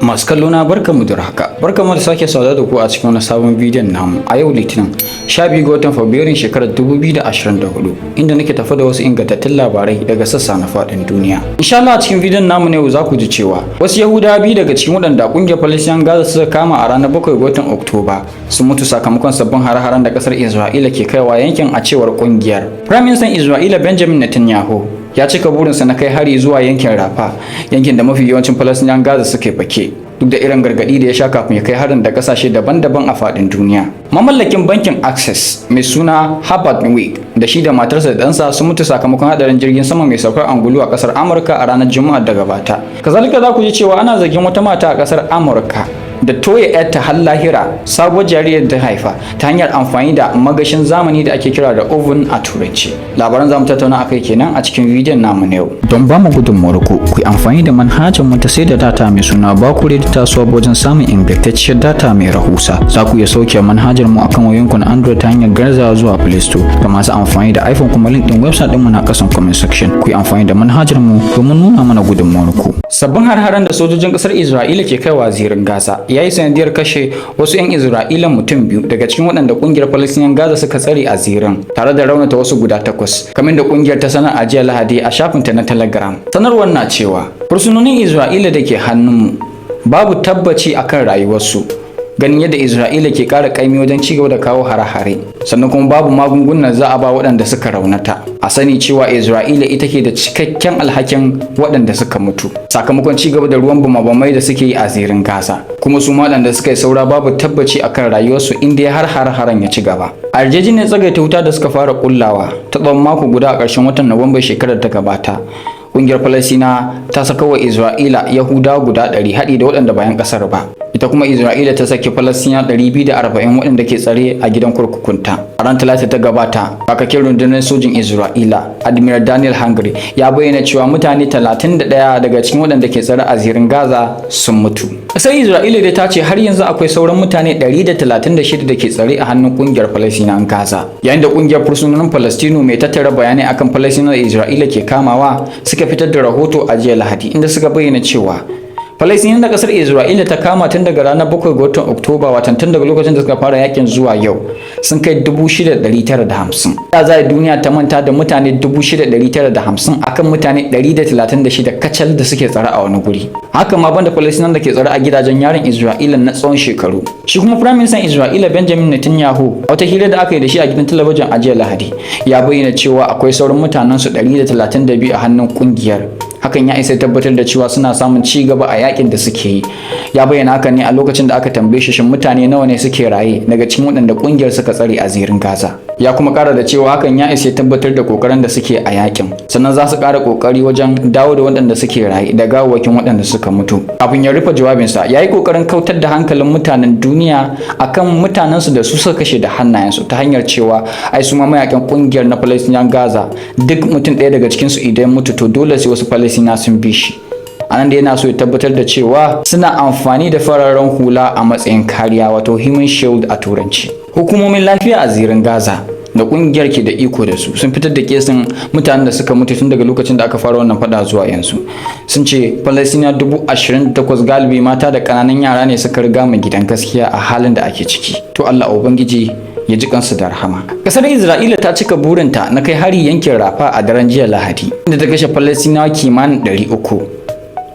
Masu kallo na, barkanmu da haka, barkanmu da sake saduwa da ku a cikin wani sabon bidiyon namu a yau Litinin, 12 ga watan Fabrairun shekarar 2024, inda nake tafi da wasu ingantattun labarai daga sassa na faɗin duniya. Insha Allah, a cikin bidiyon namu ne za ku ji cewa wasu Yahudawa biyu daga cikin waɗanda ƙungiyar Palestinian Gaza suka kama a ranar 7 ga watan Oktoba sun mutu sakamakon sabbin hare-haren da ƙasar Isra'ila ke kaiwa yankin, a cewar ƙungiyar. Prime Minister Isra'ila Benjamin Netanyahu ya cika burinsa na kai hari zuwa yankin Rafa, yankin da mafi yawancin Palestinian Gaza suke fake, duk da irin gargadi da ya sha kafin ya kai harin da kasashe daban-daban a faɗin duniya. Mamallakin bankin Access mai suna Herbert Wigwe da shi da matarsa da ɗansa sun mutu sakamakon hadarin jirgin sama mai saukar angulu a ƙasar Amurka a ranar Juma'a da gabata. Kazalika, za ku ji cewa ana zargin wata mata a ƙasar Amurka da toye yarta har lahira, sabuwar jaririyar da haifa, ta hanyar amfani da magashin zamani da ake kira da oven a Turanci. Labaran zamu tattauna akai kenan a cikin bidiyon namu na yau. Don ba mu gudunmuwar ku, ku yi amfani da manhajar mu ta sai da data mai suna Bakure Data Swap wajen samun ingantacciyar data mai rahusa. Za ku iya sauke manhajar mu akan wayoyinku na Android ta hanyar garzawa zuwa Play Store. Ga masu amfani da iPhone kuma, link din website din mu na kasan comment section. Ku yi amfani da manhajar mu domin nuna mana gudunmuwar ku. Sabbin har-haren da sojojin kasar Isra'ila ke kaiwa zirin Gaza ya yi sanadiyar kashe wasu 'yan Isra'ila mutum biyu daga cikin waɗanda ƙungiyar Palestinian Gaza suka tsare a zirin, tare da raunata wasu guda takwas, kamar da ƙungiyar ta sanar a jiya Lahadi a shafinta na Telegram. Sanarwar na cewa fursunonin Isra'ila da ke hannunmu babu tabbaci akan rayuwarsu, ganin yadda Isra'ila ke ƙara ƙaimi wajen ci gaba da kawo hare-hare, sannan kuma babu magungunan za a ba waɗanda suka raunata. A sani cewa Isra'ila ita ke da cikakken alhakin waɗanda suka mutu sakamakon ci gaba da ruwan bama-bamai da suke yi a zirin Gaza, kuma su waɗanda suka yi saura babu tabbaci akan rayuwarsu inda har har-haren ya ci gaba. A yarjejeniyar tsagaita wuta da suka fara kullawa ta tsawon mako guda a ƙarshen watan Nuwamba shekarar ta gabata, ƙungiyar Falasina ta saka wa Isra'ila Yahudawa guda 100, haɗi da waɗanda bayan ƙasar ba. Ita kuma Isra'ila ta saki Falasina 240 waɗanda ke tsare a gidan kurkukunta. A ran Talata ta gabata, kakakin rundunar sojin Isra'ila, Admiral Daniel Hagari, ya bayyana cewa mutane 31 daga cikin waɗanda ke tsare a zirin Gaza sun mutu. Ƙasar Isra'ila dai ta ce har yanzu akwai sauran mutane 136 da ke tsare a hannun ƙungiyar Falasinan Gaza, yayin da ƙungiyar fursunonin Falastinu mai tattara bayanai akan Falasinan da Isra'ila ke kamawa suka fitar da rahoto a jiya Lahadi, inda suka bayyana cewa Falasɗinawan da kasar Isra'ila ta kama tun daga ranar 7 ga watan Oktoba, watan tun daga lokacin da suka fara yakin zuwa yau, sun kai 6,950. Ya za duniya ta manta da mutane 6,950 akan mutane 136 kacal da suke tsare a wani guri? Haka ma banda Falasɗinawan da ke tsare a gidajen yarin Isra'ila na tsawon shekaru. Shi kuma Prime Minister Isra'ila Benjamin Netanyahu, a wata hira da aka yi da shi a gidan talabijin a jiya Lahadi, ya bayyana cewa akwai sauran mutanen su 132 a hannun kungiyar. Hakan ya isa tabbatar da cewa suna samun ci gaba a yakin da suke yi. Ya bayyana haka ne a lokacin da aka tambaye shi shin mutane nawa ne suke raye daga cikin waɗanda kungiyar suka tsare a zirin Gaza. Ya kuma ƙara da cewa hakan ya isa tabbatar da kokarin da suke a yakin, sannan za su ƙara kokari wajen dawo da waɗanda suke raye da gawawwakin waɗanda suka mutu. Kafin ya rufe jawabinsa, ya yi kokarin kautar da hankalin mutanen duniya akan mutanensu da su suka kashe da hannayensu ta hanyar cewa ai su ma mayakan kungiyar na Palestinian Gaza, duk mutum ɗaya daga cikinsu idan mutu, to dole sai wasu Palestina sun bi shi. Anan da yana so ya tabbatar da cewa suna amfani da fararen hula a matsayin kariya, wato human shield a Turanci. Hukumomin lafiya a zirin Gaza da kungiyar ke da iko da su sun fitar da kiyasin mutanen da suka mutu tun daga lokacin da aka fara wannan fada zuwa yanzu. Sun ce Falasina 28,000, galibi mata da ƙananan yara ne, suka riga mu gidan gaskiya a halin da ake ciki. To, Allah Ubangiji ya ji kansu da rahama. Kasar Isra'ila ta cika burinta na kai hari yankin Rafa a daren jiya Lahadi, inda ta kashe Falasinawa kimanin 300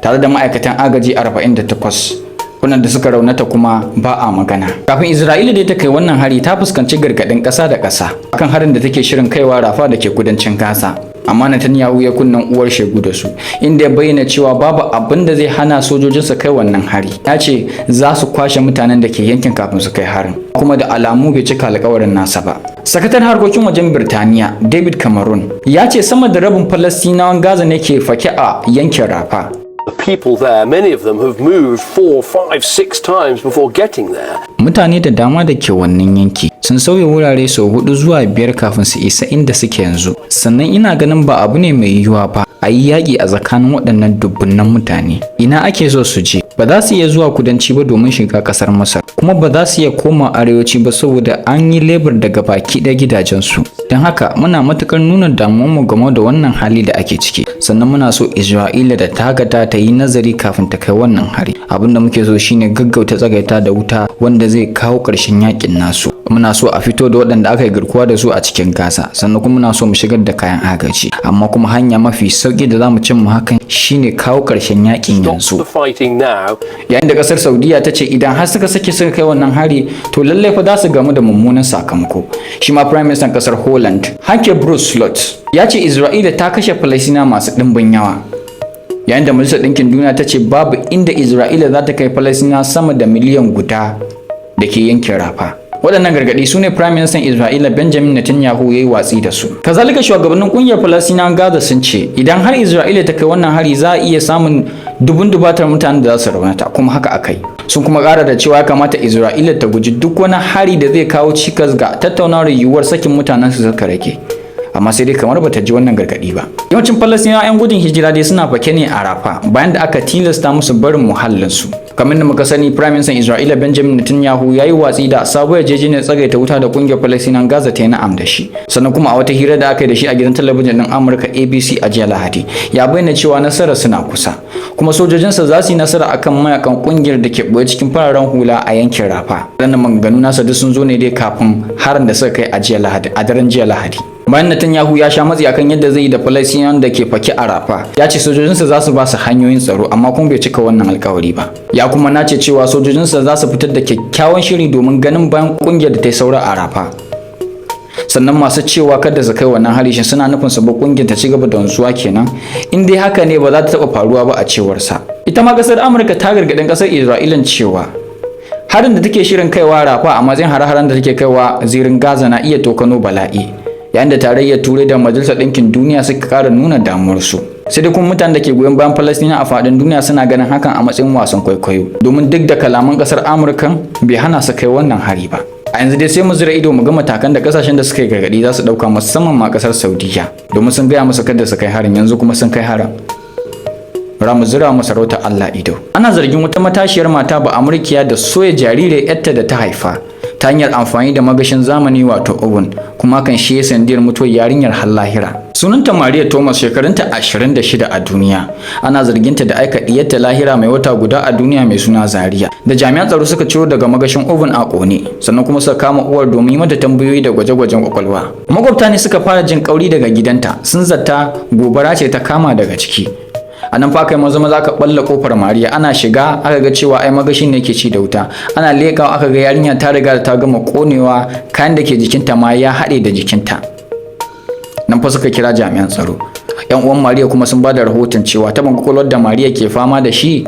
tare da ma'aikatan agaji 48, waɗanda suka raunata kuma ba a magana. Kafin Isra'ila dai ta kai wannan hari, ta fuskanci gargaɗin ƙasa da ƙasa akan harin da take shirin kaiwa Rafa da ke kudancin Gaza. Amma Netanyahu ya kunnen uwar shegu da su, inda ya bayyana cewa babu abin da zai hana sojojinsa kai wannan hari. Ya ce za su kwashe mutanen da ke yankin kafin su kai harin. Kuma da alamu bai cika alkawarin nasa ba. Sakataren harkokin wajen Birtaniya David Cameron ya ce sama da rabin Falastinawan Gaza ne ke fake a yankin Rafa. The people there, many of them have moved four, five, six times before getting there. Mutane da dama da ke wannan yanki sun sauya wurare sau hudu zuwa biyar kafin su isa inda suke yanzu. Sannan ina ganin ba abu ne mai yiwuwa ba. A yi yaƙi a tsakanin waɗannan dubunnan mutane, ina ake so su je? Ba za su iya zuwa kudanci ba domin shiga ƙasar Masar, kuma ba za su iya koma arewaci ba saboda an yi lebur daga baki ɗaya gidajensu. Don haka muna matuƙar nuna damuwarmu game da wannan hali da ake ciki. Sannan muna so Isra'ila da tagata ta yi nazari kafin ta kai wannan hari. Abin da muke so shine gaggauta tsagaita da wuta wanda zai kawo ƙarshen yakin nasu. Muna so a fito da waɗanda aka yi garkuwa da su a cikin Gaza, sannan kuma muna so mu shigar da kayan agaji, amma kuma hanya mafi sauki da zamu cimma hakan shine kawo ƙarshen yakin yanzu. The fighting now. Yayin da kasar Saudiya ta ce idan har suka sake suka kai wannan hari, to lallai fa za su gamu da mummunan sakamako. Shi ma Prime Minister kasar Holland, Hanke Bruce Slot, ya ce Isra'ila ta kashe Falasina masu ɗimbin yawa, yayin da Majalisar Ɗinkin Duniya ta ce babu inda Isra'ila za ta kai Falasina sama da miliyan 1 da ke yankin Rafa. Waɗannan gargaɗi su ne Prime Minister Isra'ila Benjamin Netanyahu ya yi watsi da su. Kazalika, shugabannin ƙungiyar Falasɗinawan Gaza sun ce idan har Isra'ila ta kai wannan hari, za a iya samun dubun dubatar mutanen da za su raunata, kuma haka aka yi. Sun kuma ƙara da cewa ya kamata Isra'ila ta guji duk wani hari da zai kawo cikas ga tattaunawar yiwuwar sakin mutanen su suka rage. Amma sai dai kamar bata ji wannan gargaɗi ba. Yawancin Falasɗinawa 'yan gudun hijira dai suna fake ne a Rafa bayan da aka tilasta musu barin muhallinsu. Kamar da muka sani, Prime Minister Isra'ila Benjamin Netanyahu ya yi watsi da sabuwar yarjejeniyar tsagaita wuta da kungiyar Falasɗinan Gaza ta yi na'am da shi. Sannan kuma a wata hira da aka yi da shi a gidan talabijin ɗin Amurka ABC a jiya Lahadi, ya bayyana cewa nasarar suna kusa, kuma sojojinsa za su yi nasara akan mayakan kungiyar da ke ɓoye cikin fararen hula a yankin Rafa. Waɗannan maganganu nasa duk sun zo ne dai kafin harin da suka kai a jiya Lahadi, a daren jiya Lahadi. Bayan Netanyahu ya sha matsi akan yadda zai yi da Falasɗinawan da ke fake a Rafa, ya ce sojojinsa za su ba su hanyoyin tsaro, amma kuma bai cika wannan alkawari ba. Ya kuma nace cewa sojojinsa za su fitar da kyakkyawan shiri domin ganin bayan kungiyar da ta yi saura a Rafa. Sannan masu cewa kada su kai wannan hari, shin suna nufin su bar kungiyar ta ci gaba da wanzuwa kenan? In dai haka ne, ba za ta taɓa faruwa ba, a cewar sa. Ita ma kasar Amurka ta gargaɗin kasar Isra'ilan cewa harin da take shirin kaiwa Rafa a matsayin hare-haren da take kaiwa zirin Gaza na iya tokano bala'i, yayin da Tarayyar Turai da Majalisar Ɗinkin Duniya suka ƙara nuna damuwarsu. Sai dai kuma mutanen da ke goyon bayan Falasɗina a faɗin duniya suna ganin hakan a matsayin wasan kwaikwayo, domin duk da kalaman ƙasar Amurka bai hana su kai wannan hari ba. A yanzu dai sai mu zira ido mu ga matakan da kasashen da suka yi gargaɗi za su ɗauka, musamman ma ƙasar Saudiya, domin sun gaya musu kada su kai harin, yanzu kuma sun kai harin. Ramu zira masarauta Allah ido. Ana zargin wata matashiyar mata ba Amurkiya da soya jaririyar yarta da ta haifa ta hanyar amfani da magashin zamani, wato oven, kuma kan shi ya sanadiyar mutuwar yarinyar har lahira. Sunanta Maria Thomas, shekarunta 26 a duniya. Ana zarginta da aika diyarta lahira mai wata guda a duniya mai suna Zaria, da jami'an tsaro suka ciro daga magashin oven a kone, sannan kuma suka kama uwar domin yi mata tambayoyi da gwaje-gwajen kwakwalwa. Makwabta ne suka fara jin kauri daga gidanta, sun zata gobara ce ta kama daga ciki. A nan fa kai maza maza aka balla kofar Mariya. Ana shiga aka ga cewa ai magashin ne ke ci da wuta. Ana lekawa aka ga yarinya ta riga da ta gama konewa, kayan da ke jikinta ma ya haɗe da jikinta. Nan fa suka kira jami'an tsaro. Yan uwan Mariya kuma sun ba da rahoton cewa taɓin kwakwalwar da Mariya ke fama da shi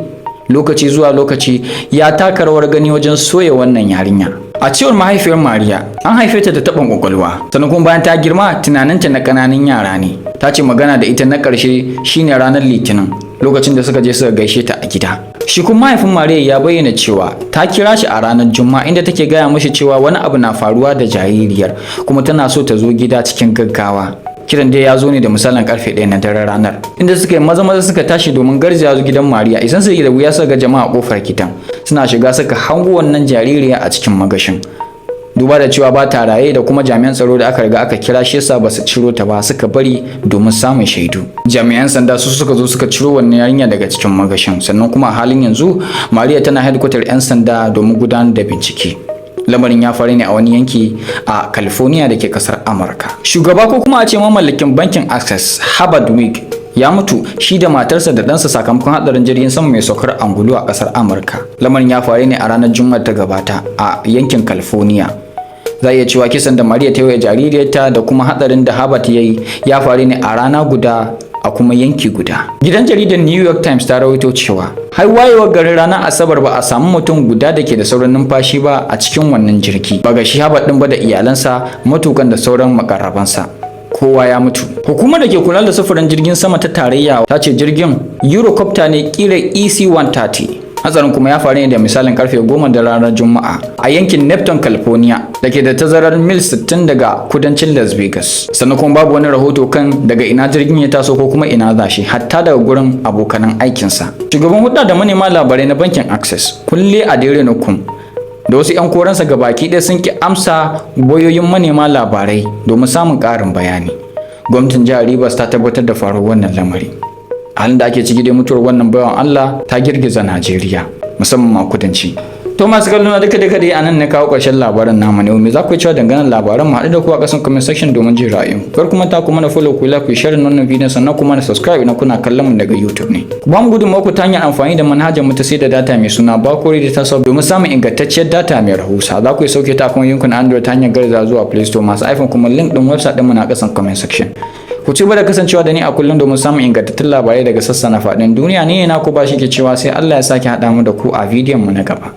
lokaci zuwa lokaci ya taka rawar gani wajen soya wannan yarinya. A cewar mahaifiyar Mariya, an haife ta da taɓin kwakwalwa, sannan kuma bayan ta girma tunaninta na ƙananan yara ne. Ta ce magana da ita na ƙarshe shine ranar Litinin, lokacin da suka je suka gaishe ta a gida. Shi kuma mahaifin Mariya ya bayyana cewa ta kira shi a ranar Juma'a, inda take gaya mashi cewa wani abu na faruwa da jaririyar kuma tana so ta zo gida cikin gaggawa. Kiran dai ya zo ne da misalin karfe 1 na daren ranar, inda suka yi maza maza suka tashi domin garzaya gidan Mariya. Isan su da wuya suka ga jama'a kofar gidan. Suna shiga suka hango wannan jaririya a cikin magashin. Duba da cewa ba ta raye da kuma jami'an tsaro da aka riga aka kira, shi yasa ba su ciro ta ba, suka bari domin samun shaidu. Jami'an sanda su suka zo suka ciro wannan yarinya daga cikin magashin. Sannan kuma a halin yanzu Mariya tana headquarter 'yan sanda domin gudanar da bincike. Lamarin ya faru ne a wani yanki a California da ke kasar Amurka. Shugaba, ko kuma a ce mamallakin bankin Access, Herbert Wigwe, ya mutu shi da matarsa da ɗansa sakamakon hatsarin jirgin sama mai saukar angulu a kasar Amurka. Lamarin ya faru ne a ranar Juma'a ta gabata a yankin California. Za a iya cewa kisan da Maria ta yi wa jaririyarta da kuma hatsarin da Herbert ya yi ya faru ne a rana guda a kuma yanki guda. Gidan jaridar New York Times ta rawaito cewa har wayewar garin ranar Asabar ba a samu mutum guda da ke da sauran numfashi ba a cikin wannan jirgi. Ba ga shi Herbert din ba da iyalansa, matukan da sauran makarrabansa. Kowa ya mutu. Hukumar da ke kula da sufurin jirgin sama ta tarayya ta ce jirgin Eurocopter ne kira EC-130. Hatsarin kuma ya faru ne da misalin karfe 10 da ranar Juma'a a yankin Neptune, California, da ke da tazarar mil 60 daga kudancin Las Vegas. Sannan kuma babu wani rahoto kan daga ina jirgin ya taso ko kuma ina zashi, hatta daga gurin abokanan aikinsa. Shugaban hulɗa da manema labarai na bankin Access, Kunle Aderinokun, da wasu 'yan koransa gabaki ɗaya sun ki amsa wayoyin manema labarai domin samun ƙarin bayani. Gwamnatin jihar Rivers ta tabbatar da faruwar wannan lamari. Halin da ake ciki dai, mutuwar wannan bawan Allah ta girgiza Najeriya, musamman ma kudanci. To masu kallo na, duka duka dai anan na kawo ƙarshen labaran namu ne. Me za ku cewa dangane da labaran mu? Haɗu da ku a ƙasan comment section domin jin ra'ayin. Kar kuma ta kuma na follow, ku like, ku share wannan bidiyon, sannan kuma na subscribe idan kuna kallon mu daga YouTube ne. Ku ba mu gudunmawa ku ta hanyar amfani da manhajar mu ta sai da data mai suna Bakori da ta domin samun ingantacciyar data mai rahusa. Za ku iya sauke ta kan yankunan Android ta hanyar garza zuwa Play Store, masu iPhone kuma link din website ɗin mu na ƙasan comment section. Ku ci gaba da kasancewa da ni a kullum domin samun ingantattun labarai daga sassa na faɗin duniya. Ni ne naku ba shi ke cewa sai Allah ya sake haɗa mu da ku a bidiyon mu na gaba.